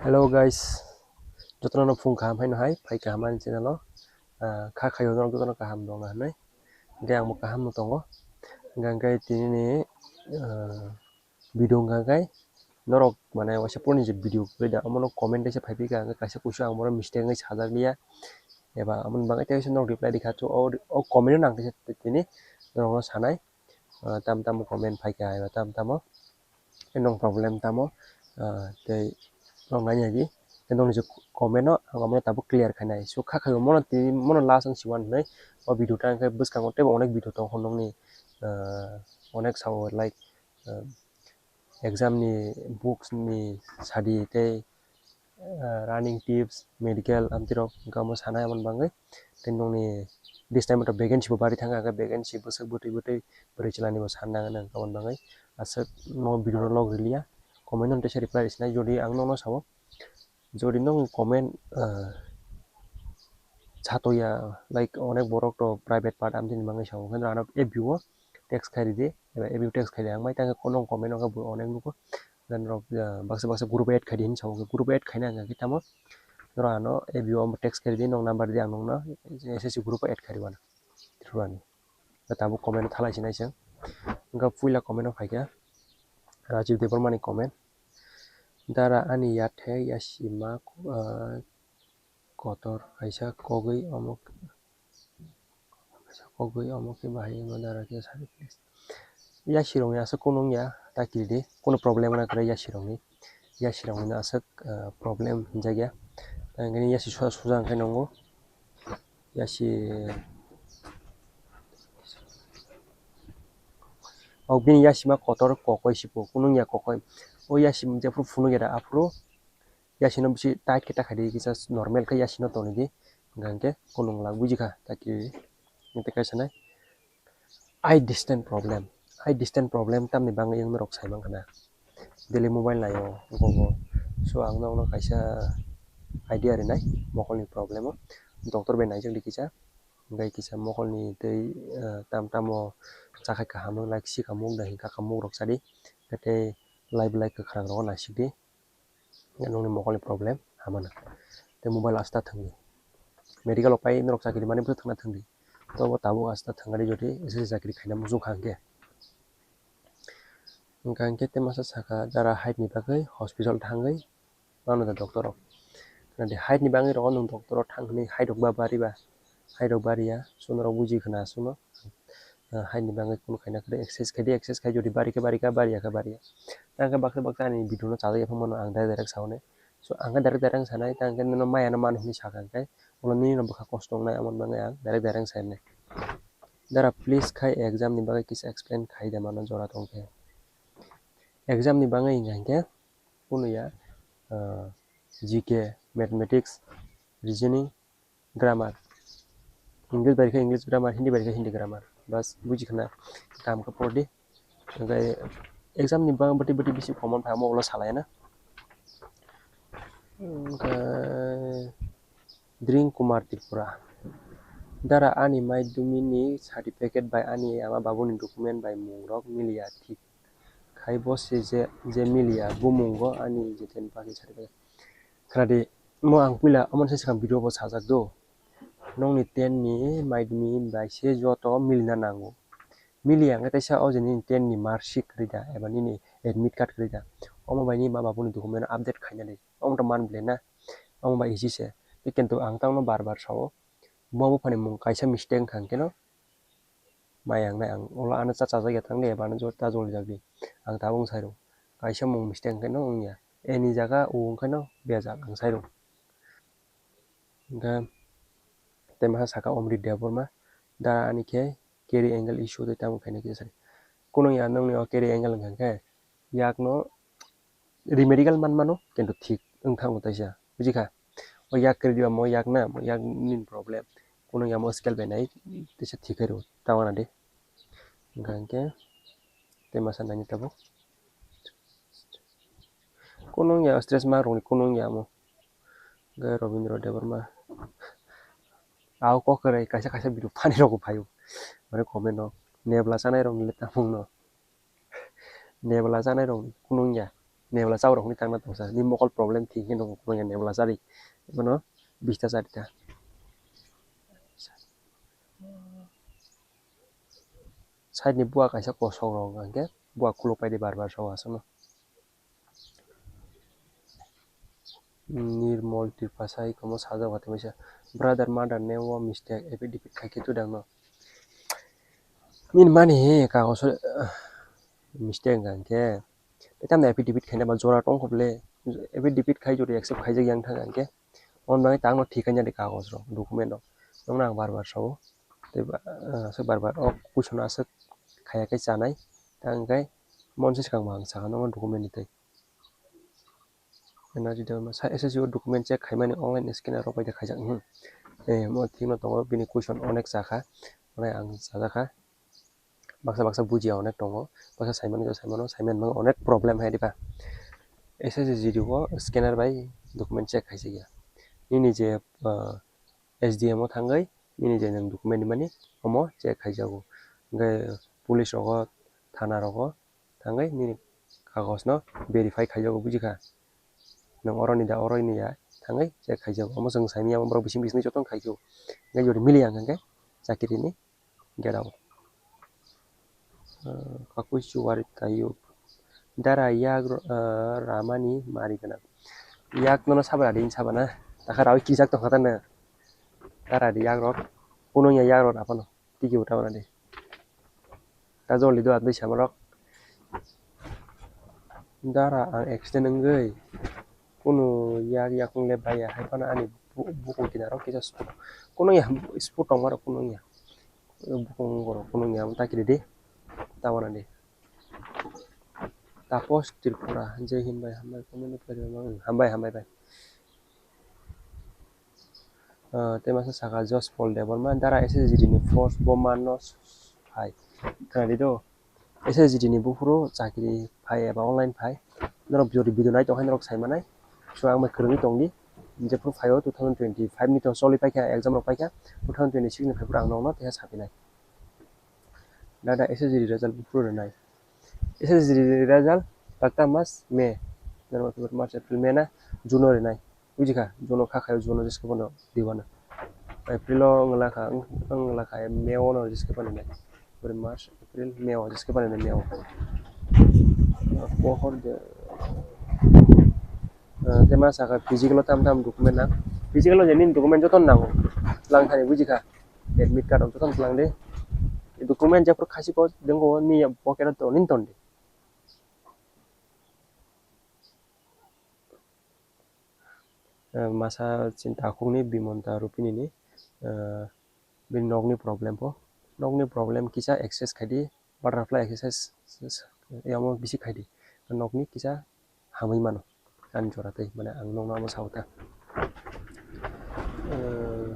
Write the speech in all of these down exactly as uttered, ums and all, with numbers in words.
Hello guys, jotono phung kaham haino hai phai kaham ani channel o. Ah, kha khayo norok jotono kaham dong na hinwi. Hingke ang bo kaham no tongo. Hingke tini, ah, video hingke norok mane waisa puroni je video kwrwi da omono comment kaisa phai phika, hingke kaisa kusu ang bono mistake wngwi sajak liya. Eba amoni bagwi teisa norok reply rikha, o, o comment no ang teisa tini norokno sanai. Ah, tam tamo comment phaikha, eba tam tamo. Nong problem tamo, ah, tei nong nai nai di. Tei nongni je comment no ang omono tabuk clear khainai. So kha khayo mono tini mono last wng si wan hinwi o video ta hwnkhe bwskango teibo onek video tongo nongni, ah, onek sao like, ah, exam ni books ni sadi tei, ah, running tips, medical amtwi rok hwnkhe omo sanai amoni bagwi. Tei nongni this time to vacancy bo bari thangkha, hwnkhe vacancy bwswk bwtwi bwtwi bwrwi chwlani bo sanna nang aboni bagwi. Aswk no video no log rwliya, comment no teisa reply rwsinai jodi ang nokno sao. Jodi nokni comment, ah, chatoya, like, onek borok to private part amtini bagwi sao, hwnkhe ano F B o text khai ridi, eba F B o text khai ridi, ang mai tangkhe nong comment no bo onek nugo. Then rok, ah, baksa baksa group add khai di hinwi sao, group add khaina hwnkhe tamo norok ano F B o text khai ridi, nong number di ang nokno S S C group o add khai rwna. Tripurani. Tabuk comment thalai sinai se. Hwnkhe puila comment o phaikha Rajiv Debbarma ni comment. Dara ani yathe yasima, ah, kotor kaisa kogwi omo, kaisa kogwi omo khe bahai wngma dara khe sadi please. Yasi rokni aswk kunu wngya ta kiridi, kunu problem wngna kwrwi yasi rokni. Yasi rokni aswk, ah, problem hinjakya. Tei hwnkhe yasi soja soja hwnkhe nongo. Yasi. O bini yasima kotor kokoi sipo, kunung ya kokoi. O yasima jephuru phunuk ya da aphuru yasino bisi tight khe takhadi kisa normal khe yasino tonidi. Hwnkhe kunung lak bujikha taki. Tei kaisa nai. Eye distance problem. Eye distance problem tamni bagwi wng norok sai mankha na. Daily mobile naio gogo. So ang nokno kaisa idea rinai mokolni problem o. Doctor bai naijak di kisa. Hwnkhe kisa mokolni tei, eh, tam tamo chakhai kaham wng like si kamuk da hwnkha kamuk rok sadi. Tei lai belai kwkhwrang rogo naisik di. Nokni mokolni problem hamano. Tei mobile asta thwngdi. Medical o pai norok chakri mani bwswk thangna thwngdi. Tobo tabuk asta thwngari jodi S S C chakri khaina muchung kha hwnkhe. Hwnkha hwnkhe tei masa saka jara height ni bagwi hospital thangwi mano da doctor rok. Khna di height ni bagwi rogo nwng doctor o thang hwnwi height rok ba bari ba, height rok bari ya, chwng norok buji khna chwngno. Ah, height ni bagwi kunu khaina kwrwi exercise khai di, exercise khai jodi bari khe bari kha, bari ya khe bari ya. Tei hwnkhe baksa baksa ani video no chajak ya phano ang direct direct sa hwnwi. So ang khe direct direct sanai, tei hwnkhe nono maya no mano hwnwi sakha hwnkhe ulo nini no bwkha kosto wngnai, amoni bagwi ang direct direct sanai. Dara please khai exam ni bagwi kisa explain khai de mano jora tongkhe. Exam ni bagwi hwnkha hwnkhe kunu ya, ah, G K, mathematics, reasoning, grammar. English bai khe English grammar, Hindi bai khe Hindi grammar. Bas buji khna kaham khe pordi. Hwnkhe exam ni bagwi bwtwi bwtwi bisi common phai omo ulo salai na. Hwnkhe Drink Kumar Tripura. Dara ani mai dumi ni certificate bai ani ama babu ni document bai mung rok miliya thik. Khai bo se je, je miliya bumung go ani je ten pass ni certificate. Khna di, mo ang puila omo se swkang video bo sajak do. Nokni ten ni mai dumi bai se joto milina nango. Miliya hwnkhe teisa o je nini ten ni mark sheet kwrwi da eba nini admit card kwrwi da. Omo bai nini ma babu ni document update khaina di. Omo to man ble na. Omo bai easy se. Tei kintu ang tamo bar bar sao. Bo buphani mung kaisa mistake wngkha hwnkhe no. Maya wngnai ang ulo ano cha chajak ya thang de eba ano ta jolijak di. Ang tabuk wng sai rw. Kaisa mung mistake hwnkhe no wngya. Ani jaga o hwnkhe no bejak ang sai rw. Hwnkhe tei masa saka Omri Debbarma da ani khe carry angle issue tei tamo khaina kisa sadi. Kunung ya nongni o carry angle wngkha khe yakno remedial man mano kintu thik wng thango taisa bujikha. O yak kwrwi diba mo yak na mo yak nini problem. Kunung ya mo scale bai nai teisa thik khairo tamo na de. Hwnkha hwnkhe tei masa nani tabuk. Kunung ya stress ma rokni kunung ya mo. Hwnkhe Robindra Debbarma. Ao kok kwrwi kaisa kaisa video funny rok bo phaio. Mane comment no. Nebla chanai rokni le tamung no. Nebla chanai rokni kunung ya. Nebla chawi rok hwnwi tangna tongsa. Ni mokol problem thik khe nokho khulangya nebla chari. Bono bista chari ta. Side ni buwa kaisa kosok rok hwnkhe buwa khuluk pai di bar bar sao aswkno. Nirmol Tripasa hai komo sajak watwi masa. Brother mother name o mistake affidavit khai khe tu dang no. Nini mani he kagos o mistake hwnkha hwnkhe. Tei tamni affidavit khaina ba jora tong kho bole. Affidavit khai jodi accept khaijak yang thang hwnkhe. On bagwi tangno thik khaina di kagos rok, document rok. Nokno ang bar bar sao. Tei ba, ah, aswk bar bar o question aswk khaya khe chanai. Tang hwnkhe monsi swkang bo ang sakha nokno document ni tei. N R D document, sa S S C o document check khaimani online scanner rok bai khe khaijak, hmm. Eh, mo thikno tongo, bini question onek chakha, onek ang chajakha. Baksa baksa bujiya onek tongo, baksa saimano, saimano, saiman onek problem hai diba. S S C G D o scanner bai document check khaijakya. Nini je, ah, S D M o thangwi nini je nwng document mani omo check khaijago. Hwnkhe police rogo, thana rogo thangwi nini kagos no verify khaijago, bujikha? Nwng oro ni da, oro ni ya thangwi check khaijago. Omo chwng saimanya borok bising bising jotono khaikhe. Hwnkhe jodi miliya hwnkhe chakiri ni gera o. Ah, kakui chuwari tayuk. Dara yak ro-, ah, ramani mari gana. Yak nono sabra din sabana. Takha rawi kijak tongkha tana. Dara di yak rok. Kuno ya yak rok apano. Tiki uta wana di. Ta jol di do adui sama rok. Dara ang accident wngwi. Kuno yak yakung le baya hai phano ani bu-, bukung kinaro kisa spot. Kuno ya spot tongma rok kuno ya. Bukung borok kuno ya ta kiri di. Ta wana di. Tapos Tripura, Jai Hind bai, hambai, comment rok khairokma, hambai, hambai bai. Ah, tei masa saka Jospol Debbarma, Dara S S G D ni force bo manno phai. Khna di do, S S G D ni buphuru chakri phai eba online phai. Norok jodi video nai tongkha norok sai manai. So ang bai kwrwngwi tongdi. Jephuru phaio two thousand twenty-five ni to choli paikha, exam rok paikha. Two thousand twenty-six ni phaiphuru ang nokno teha sapinai. Dada S S G D result buphuru rwnai. S S G D result takta mas May. January, February, March, April, May na June o rwnai. Bujikha? June o kha khayo, June o jeske bono diwana. April o wngla kha, wng-, wngla kha, May o no jeske bono rwnai. February, March, April, May o jeske bono rwnai, May o. Pohor de, ah, tei ma saka physical o tam tam document nang. Physical o je nini document joto nango. Lang thani bujikha? Admit card rok jotono twlang di. Document jephuru khasi ko dengko ni pocket o toni toni di. Eh, masa chini takhukni Bimonta Rupini ni, eh, bini nokni problem po. Nokni problem kisa exercise khaidi, butterfly exercise, yamo bisi khaidi. Nokni kisa hamwi mano. Ani jora tei, mane, ang nokno amo sao ta. Eh,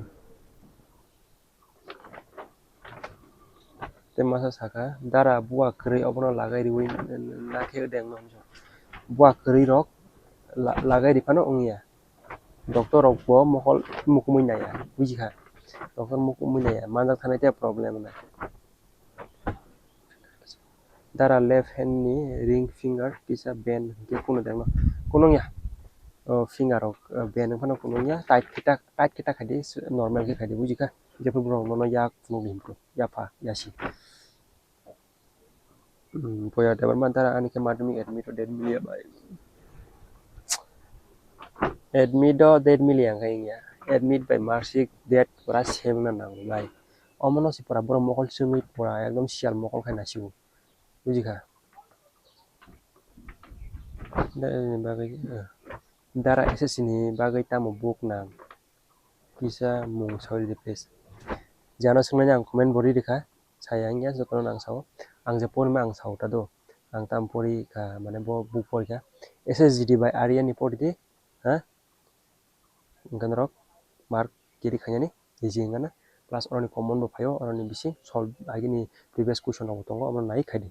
tei masa saka, dara buwa kwrwi obono lagai riwi nakhe deng no hinwi. Buwa kwrwi rok la-, lagai riphano wngya. Doctor rok bo mokol mukumui naiya, bujikha? Doctor mukumui naiya, manjak thani tei problem wngya. Dara left hand ni ring finger kisa band hwnkhe kuno dengno. Kunungya. O finger rok, o band wngphano kunungya. Tight khe ta, tight khe ta khaidi, normal khe khaidi, bujikha? Jephuru borok nono yak phunukdi hinwi, yapha, yasi. Hmm, Poya Debbarma dara ani khe madhyamik admit o date miliya bai. Admit o date miliya wngkha wngya. Admit bai marksheet date pura same wngna nango bai. Omono se pura borok mokol chwngwi pura ekdom siyal mokol khai nasigo. Bujikha? Dara ni bagwi, eh, dara S S C ni bagwi tamo book nang? Kisa mung saui rwdi please. Jano swngnani ang comment bo rwrwkha, saya wngya jotono ang sao. Ang je porima ang sao ta do. Ang tamo porikha, mane bo book porikha. S S G D bai Aryan ni poridi, ha? Hwnkhe norok mark carry khainani easy wngkha na. Plus oroni common bo phaio, oroni bisi solve agini previous question rok bo tongo, omono nai khaidi.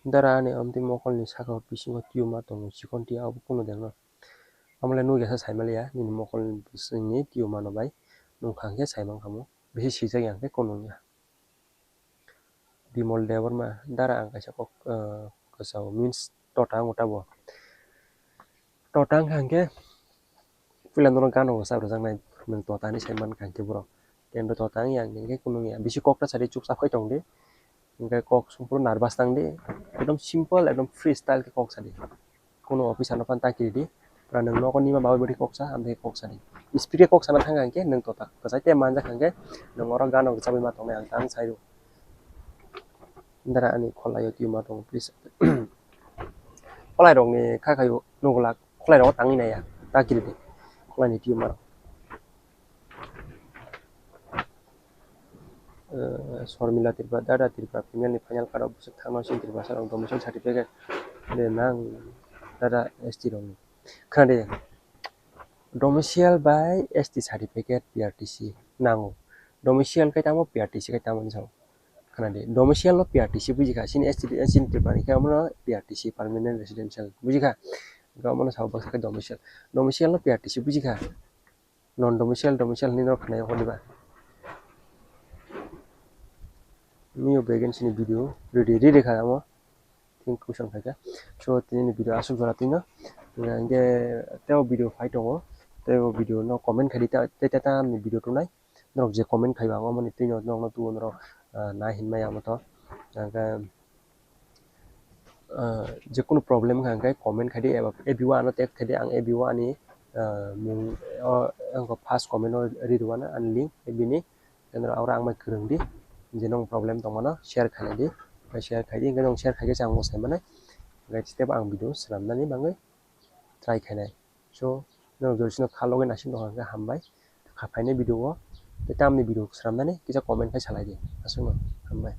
Dara ani amtwi mokolni saka o bisingo tumor tongo, chikon tia obo kunu dengno. Amole nukya sa saimaliya, nini mokolni bisingni tumor no bai nukha hwnkhe saimankha mo, bisi sijak ya hwnkhe kunu wngya. Bimal Debbarma, dara ang kaisa kok, ah, kwchao means tota wngo tabo. Tota wngkha hwnkhe puila norok gana rwchap rwjaknai nwng tota hinwi sai mankha hwnkhe borok. Tei bo tota wngya hwnkhe kunu wngya, bisi kok ta sadi chukchap khai tongdi, hwnkhe kok songphuru nervous tangdi, ekdom simple, ekdom free style khe kok sadi. Kunu officer no phano ta kiridi, pura nwng nogo nima bagwi bwrwi kok sa, amtwi kok sadi. Speed khe kok sana thangkha hwnkhe nwng tota kwchai tei manjak hwnkhe nwng oro gana rwchapwi ma tongnai ang tang sai rw. Dara ani khwlaio tumor tongo, please. Khwlairokni kha khaio nugulak, khwlairok tangwi naiya, ta kiridi khwlaini tumor. Eh, Sormila Tripura, Dada Tripura, final ni final card o bwswk thangno sini Tripura sir, domicile certificate de nang, Dada S T rokni. Khna de, domicile by S T certificate P R T C nango. Domicile kai tamo, P R T C kai tamo ni sao. Khna de, domicile no P R T C bujikha, sini S T, sini Tripura ni khe omono P R T C, permanent residential, bujikha. Omono sao baksa khe domicile. Domicile no P R T C bujikha. Non domicile, domicile hinwi norok khna hodi ba. Mio vacancy ni video ready, ready kha amo. Tin question khaikha. So, tini ni video aswk jora tino. Hingke tei o video phai tongo. Tei o video no comment khai di, tei, tei, tei, ni video tongnai. Norok je comment khaiba, ang omoni twi no, norok no tuo norok, ah, nai hinmaya moto. Hingke, ah, je kunu problem wngkha hingke comment khai di, eba A B O ano tag khai di, ang A B O ani, ah, mung, o, ang first comment o ri rwna ani link, bini, tei norok aro ang bai kwrwng di, je nong problem tongmano share khainai di, share khai di, hingke nong share khai khe se ang bo sai manai, hingke step ang video swnamnani bagwi try khainai. So, norok jodi sino kha logi naising tongkha hingke hambai. Kha phainai video o, tei tamni video swnamnani kisa comment khai salai di. Aswkno hambai.